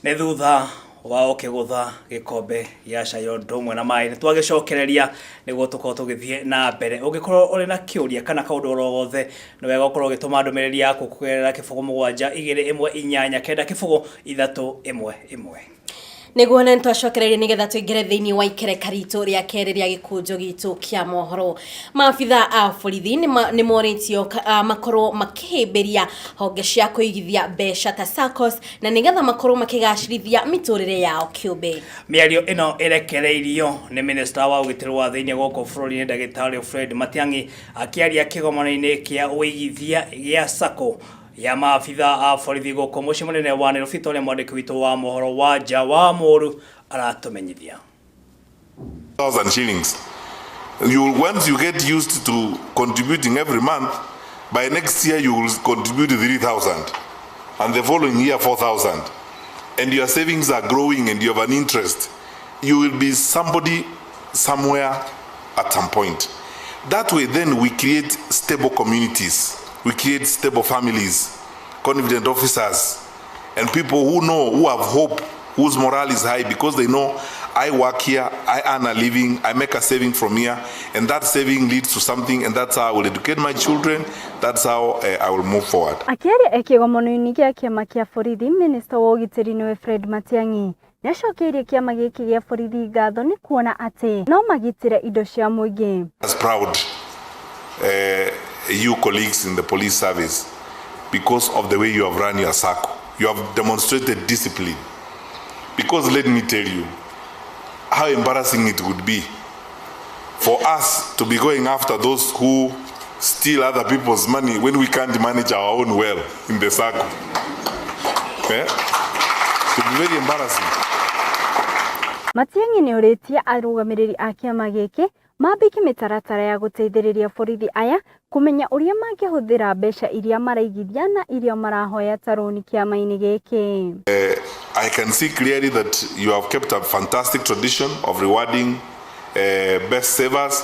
Nĩ thutha wa ũkĩgũtha gĩkombe gĩa cai o ũndũ ũmwe na maĩ, nĩ twagĩcokereria nĩguo tũkorwo tũgĩthiĩ na mbere. Ũngĩkorwo ũrĩ na kĩũria kana kaũndũ oro gothe, nĩ wega ũkorwo ũgĩtũma ndũmĩrĩri yaku kũgerera 0 7 2 8 9 0 3 1 1. Nĩguo, na nĩtwacokereria nĩgetha tũingĩre thĩinĩ wa ikereka ritũ rĩa kerĩ rĩa gĩkũnjo gitũ kĩa mohoro. Maabitha a borithi nĩ morĩtio makorwo makĩhĩmbĩria honge cia kũigithia mbeca ta SACCOS na nĩgetha makorwo makĩgacĩrithia mĩtũrĩre yao kĩũmbe. Mĩario ĩno ĩrekereirio nĩ minista wa ũgitĩri wa thĩinĩ gũkũ bũrũri-inĩ, Ndagĩtarĩ Fred Matiang'i, akĩaria kĩgomano-inĩ kĩa ũigithia gĩa SACCO ya maabitha a borithi gũkũ mũciĩ mũnene wa Nairobi, ta ũrĩa mwandĩki witũ wa mohoro wa nja wa Mũru aratũmenyithia. Thousand shillings. You once you get used to contributing every month, by next year you will contribute 3,000, and the following year 4,000, and your savings are growing and you have an interest. You will be somebody somewhere at some point. That way, then we create stable communities, we create stable families, confident officers, and people who know, who have hope, whose morale is high because they know, "I work here, I earn a living, I make a saving from here, and that saving leads to something, and that's how I will educate my children, that's how I will move forward." Akĩaria e kĩgomano-inĩ gĩa kĩama kĩa borithi, minista wa ũgitĩri nĩwe Fred Matiang'i nĩacokeirie kĩama gĩkĩ gĩa borithi ngatho nĩ kuona atĩ no magitĩre indo cia mũingĩ. As proud you colleagues in the police service because of the way you have run your SACCO. You have demonstrated discipline. Because let me tell you how embarrassing it would be for us to be going after those who steal other people's money when we can't manage our own well in the SACCO. Eh? It would be very embarrassing. Matiang'i nĩ orĩtie arũgamĩrĩri a kĩama gĩkĩ mambĩke mĩtaratara ya gũteithĩrĩria borithi aya kũmenya ũrĩa mangĩhũthĩra mbeca iria maraigithia na iria marahoya ta rũni kĩama-inĩ gĩkĩ. I can see clearly that you have kept a fantastic tradition of rewarding best savers.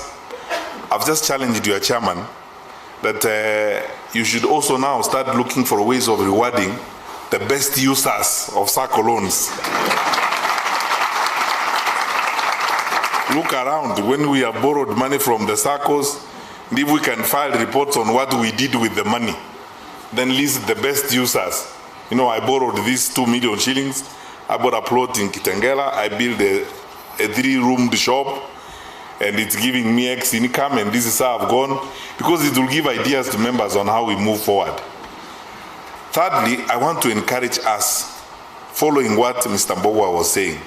I've just challenged your chairman that you should also now start looking for ways of rewarding the best users of SACCO loans. Look around when we have borrowed money from the SACCOs, and if we can file reports on what we did with the money, then list the best users. I borrowed these 2 million shillings. I bought a plot in Kitengela. I built a three-roomed shop, and it's giving me X income, and this is how I've gone, because it will give ideas to members on how we move forward. Thirdly, I want to encourage us, following what Mr. Mbugua was saying,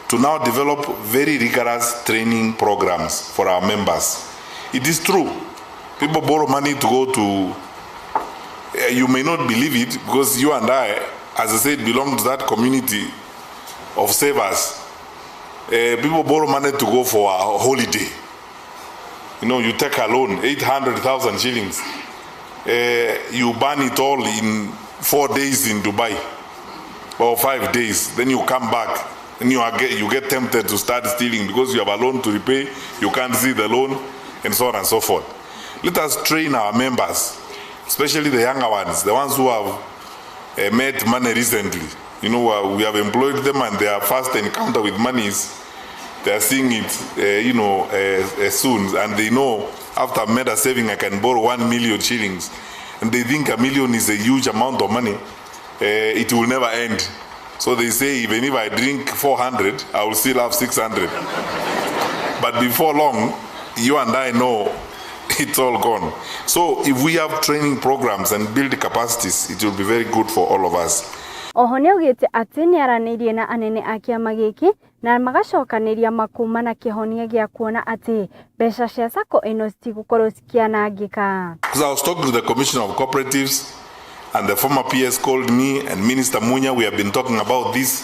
to now develop very rigorous training programs for our members. It is true, people borrow money to go to, you may not believe it because you and I, as I said, belong to that community of savers. People borrow money to go for a holiday. You take a loan, 800,000 shillings. You burn it all in 4 days in Dubai or 5 days. Then you come back and you get tempted to start stealing because you have a loan to repay. You can't see the loan, and so on and so forth. Let us train our members, especially the younger ones, the ones who have met money recently. We have employed them and their first encounter with money is they are seeing it soon, and they know after I've made a saving, I can borrow 1 million shillings. And they think a million is a huge amount of money. It will never end. So they say, "Even if I drink 400, I will still have 600." But before long, you and I know it's all gone. So if we have training programs and build capacities, it will be very good for all of us. Oho nĩaugĩte atĩ nĩaranĩirie na anene a kĩama gĩkĩ na magacokanĩria makuma na kĩhonia gĩa kuona atĩ mbeca cia SACCO ĩno citigũkorwo cikĩanangĩka. Because I was talking to the Commissioner of Cooperatives, and the former PS called me, and Minister Munya, we have been talking about this.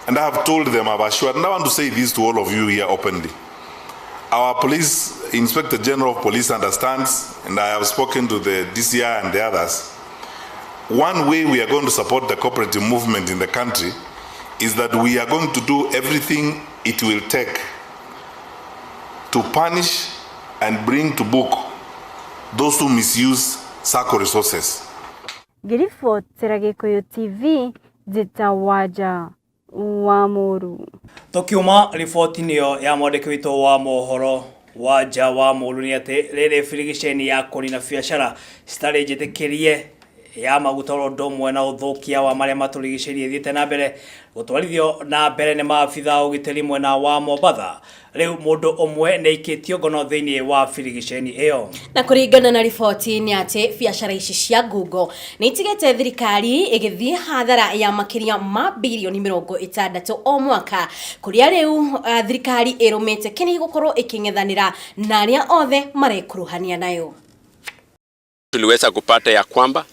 And I have told them, I've assured, and I want to say this to all of you here openly. Our police, Inspector General of Police understands, and I have spoken to the DCI and the others. One way we are going to support the cooperative movement in the country is that we are going to do everything it will take to punish and bring to book those who misuse SACCO resources. Ngĩribotera Gĩkũyũ TV, Njĩta Wanja. wa Mũru. Tũkiuma riboti-inĩ ĩyo ya mwandĩki witũ wa mohoro wa nja wa Mũru nĩ atĩ rĩrĩ birigiceni ya kũnina biacara citarĩ njĩtĩkĩrie ya maguta oro ũndũ ũmwe na ũthũkia wa marĩa matũrigicĩirie ĩthiĩte na mbere gũtwarithio na mbere nĩ maabitha a ũgitĩri mwena wa Mombatha. Rĩu mũndũ ũmwe nĩ aikĩtio ngono thĩinĩ wa birigiceni ĩyo. Na kũringana na riboti nĩ atĩ biacara ici cia ngungo nĩ itigĩte thirikari ĩgĩthiĩ hathara ya makĩria ma birioni 60 o mwaka, kũrĩa rĩu thirikari ĩrũmĩte kĩni gũkorwo ĩkĩng'ethanĩra na arĩa othe marekuruhania nayo. Tuliweza kupata ya kwamba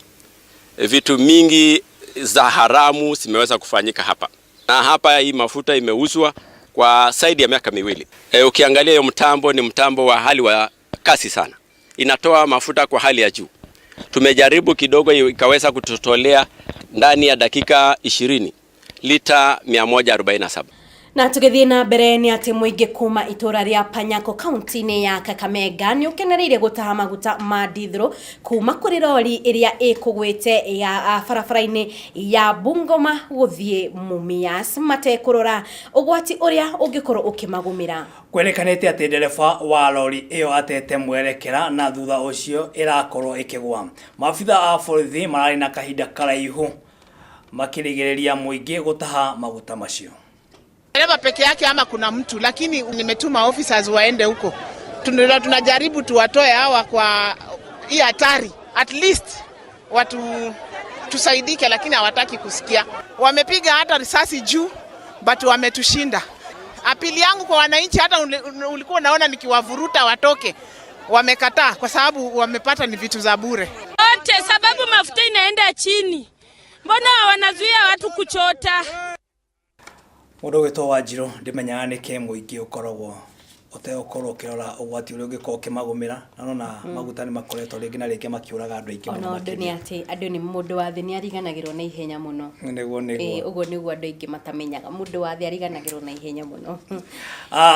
vitu mingi za haramu zimeweza kufanyika hapa na hapa. Hii mafuta imeuzwa kwa zaidi ya miaka 2. Ukiangalia hiyo mtambo ni mtambo wa hali wa kasi sana, inatoa mafuta kwa hali ya juu. Tumejaribu kidogo ikaweza kututolea ndani ya dakika 20 lita 147. Na tũgĩthiĩ na mbere nĩ atĩ mũingĩ kuma itũra rĩa Panyako kaunti-inĩ ya Kakamega nĩ ũkenereire gũtaha maguta ma ndithũrũ kuma kũrĩ rori ĩrĩa ĩkũgwĩte ya barabara-inĩ ya Bungoma gũthiĩ Mumias matekũrora ũgwati ũrĩa ũngĩkorwo ũkĩmagũmĩra. Kwĩrĩkanĩte atĩ ndereba wa rori ĩyo atete mwerekera na thutha ũcio ĩrakorwo ĩkĩgwa. Maabitha a borithi mararĩ na kahinda karaihu makĩrigĩrĩria mũingĩ gũtaha maguta macio. Dereva peke yake ama kuna mtu, lakini nimetuma officers waende huko. Tunajaribu tuwatoe hawa kwa hii hatari, at least watu tusaidike, lakini hawataki kusikia. Wamepiga hata risasi juu, but wametushinda. Apili yangu kwa wananchi, hata ulikuwa unaona nikiwavuruta watoke, wamekataa kwa sababu wamepata ni vitu za bure. Wote sababu mafuta inaenda chini, mbona wanazuia watu kuchota? Mũndũ ũgwĩtwo Wanjirũ ndimenyaga nĩkĩ mũingĩ ũkoragwo ũtegũkorwo ũkĩrora ũgwati ũrĩa ũngĩkorwo ũkĩmagũmĩra na nona maguta nĩ makoretwo rĩngĩ na rĩngĩ makĩũraga andũ aingĩ ona mũno ũndũ nĩ makĩria. atĩ andũ nĩ mũndũ wa thĩ nĩ ariganagĩrwo na ihenya mũno. Nĩguo nĩguo. Ũguo nĩguo andũ aingĩ matamenyaga, mũndũ wa thĩ ariganagĩrwo na ihenya mũno.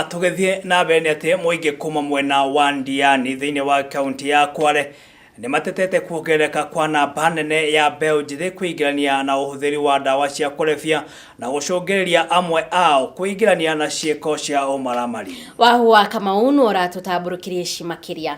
Tũgĩthiĩ na mbere nĩ atĩ mũingĩ kuma mwena wa Ndiani thĩinĩ wa kaunti ya Kwale nĩ matetete kuongerereka kwa namba nene ya mbeũ njĩthĩ kwĩingĩrania na ũhũthĩri wa ndawa cia kũrebia na gũcũngĩrĩria amwe ao kwĩingĩrania na ciĩko cia ũmaramari. Wahu wa Kamau nĩ ũratũtambũrũkĩria ici makĩria.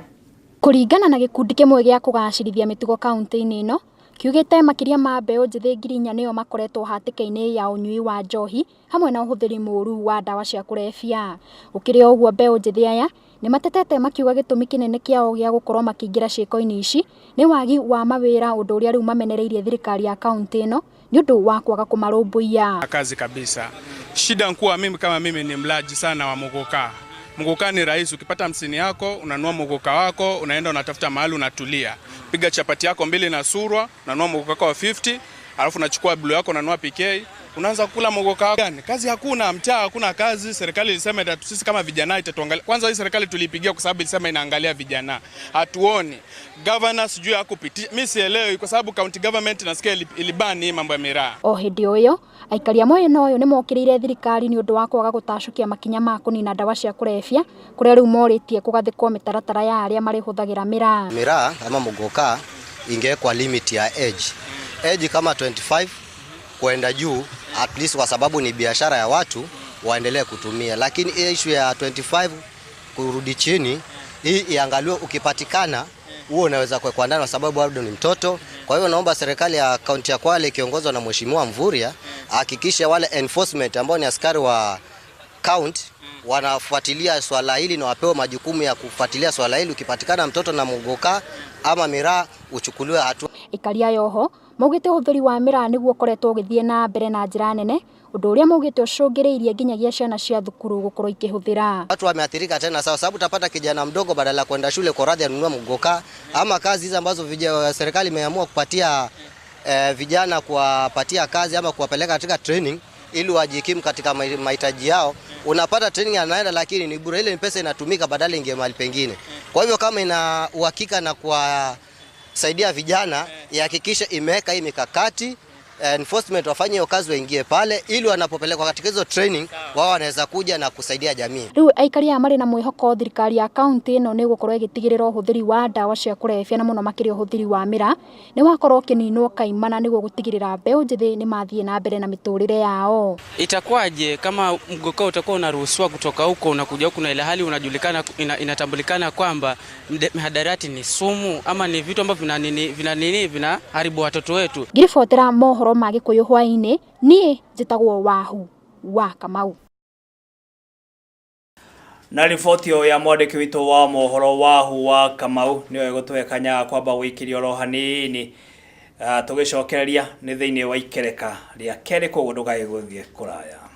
Kũringana na gĩkundi kĩmwe gĩa kũgacĩrithia mĩtugo kaunti-inĩ ĩno, kiugĩte makĩria ma mbeũ njĩthĩ 4,000 nĩo makoretwo hatĩka-inĩ ya ũnyui wa njohi hamwe na ũhũthĩri mũru wa ndawa cia kũrebia. Gũkĩrĩ o ũguo mbeũ njĩthĩ aya nĩ matetete makiuga gĩtũmi kĩnene kĩao gĩa gũkorwo makĩingĩra ciĩko-inĩ ici nĩ wagi wa mawĩra, ũndũ ũrĩa rĩu mamenereirie thirikari ya kaunti ĩno nĩ ũndũ wa kwaga kũmarũmbũiya. Kazi kabisa. Shida nkuwa mimi kama mimi ni mlaji sana wa muguka. Muguka ni rahisi, ukipata 50 yako unanua muguka wako, unaenda unatafuta mahali unatulia. Piga chapati yako 2 na surwa, unanua muguka wako wa 50, alafu unachukua blue yako unanua PK, unaanza kula muguka wako. Kazi hakuna, mtaa hakuna kazi. Serikali ilisema sisi kama vijana itatuangalia. Kwanza hii serikali tulipigia kwa sababu ilisema inaangalia vijana. Hatuoni. Governor sijui hakupitisha. Mimi sielewi kwa sababu county government nasikia ilibani mambo ya miraa. O hĩndĩ o ĩyo aikari a mwena ũyũ nĩmokĩrĩire thirikari nĩ ũndũ wa kwaga gũtacũkia makinya ma kũnina ndawa cia kũrebia kũrĩa rĩu morĩtie kũgathĩkwo mĩtaratara ya arĩa marĩhũthagĩra miraa. Miraa ama muguka ingewekwa limit ya age. Age kama 25 kwenda juu at least, kwa sababu ni biashara ya watu waendelee kutumia, lakini hii issue ya 25 kurudi chini hii iangaliwe, ukipatikana huo unaweza kuwekwa ndani kwa sababu bado ni mtoto. Kwa hiyo naomba serikali ya kaunti ya Kwale ikiongozwa na Mheshimiwa Mvurya hakikishe wale enforcement ambao ni askari wa county wanafuatilia swala hili na wapewe majukumu ya kufuatilia swala hili. Ukipatikana mtoto na muguka ama miraa uchukuliwe hatua. Aikari aya oho maugĩte ũhũthĩri wa miraa nĩguo ũkoretwo ũgĩthiĩ na mbere na njĩra nene, ũndũ ũrĩa maugĩte ũcũngĩrĩirie nginyagia ciana cia thukuru gũkorwo ikĩhũthĩra. Watu wameathirika tena sawa, sababu utapata kijana mdogo badala ya kwenda shule kwa radhi anunua muguka ama kazi hizi ambazo serikali imeamua kupatia vijana, kuwapatia kazi ama kuwapeleka katika training ili wajikimu katika mahitaji yao. Unapata training anaenda, lakini ni bure, ile ni pesa inatumika badala ingie mahali pengine. Kwa hivyo kama ina uhakika na kuwasaidia vijana, ihakikishe imeweka hii mikakati, enforcement wafanye hiyo kazi, waingie pale ili wanapopelekwa katika hizo training Wao wanaweza kuja na kusaidia jamii. Rĩu aikari aya marĩ na mwĩhoko thirikari ya kaunti ĩno nĩ ĩgũkorwo ĩgĩtigĩrĩra ũhũthĩri wa ndawa cia kũrebia na mũno makĩria ũhũthĩri wa mĩraa nĩ wakorwo ũkĩninwo kaimana nĩguo gũtigĩrĩra mbeũ njĩthĩ nĩ mathiĩ na mbere na mĩtũrĩre yao. Itakuwaje kama mgoka utakuwa unaruhusiwa kutoka huko unakuja huku na ile hali unajulikana, inatambulikana kwamba mihadarati ni sumu ama ni vitu ambavyo vina nini vina nini vinaharibu watoto wetu. Ngĩribotera mohoro ma Gĩkũyũ hwaĩ-inĩ, niĩ njĩtagwo Wahu wa Kamau. Na riboti ĩyo ya mwandĩki witũ wa mohoro Wahu wa Kamau nĩyo ĩgũtũhe kanya ga kwamba gũikĩria oro hanini, tũgĩcokereria nĩ thĩinĩ wa ikereka rĩa kerĩ, koguo ndũkae gũthiĩ kũraya.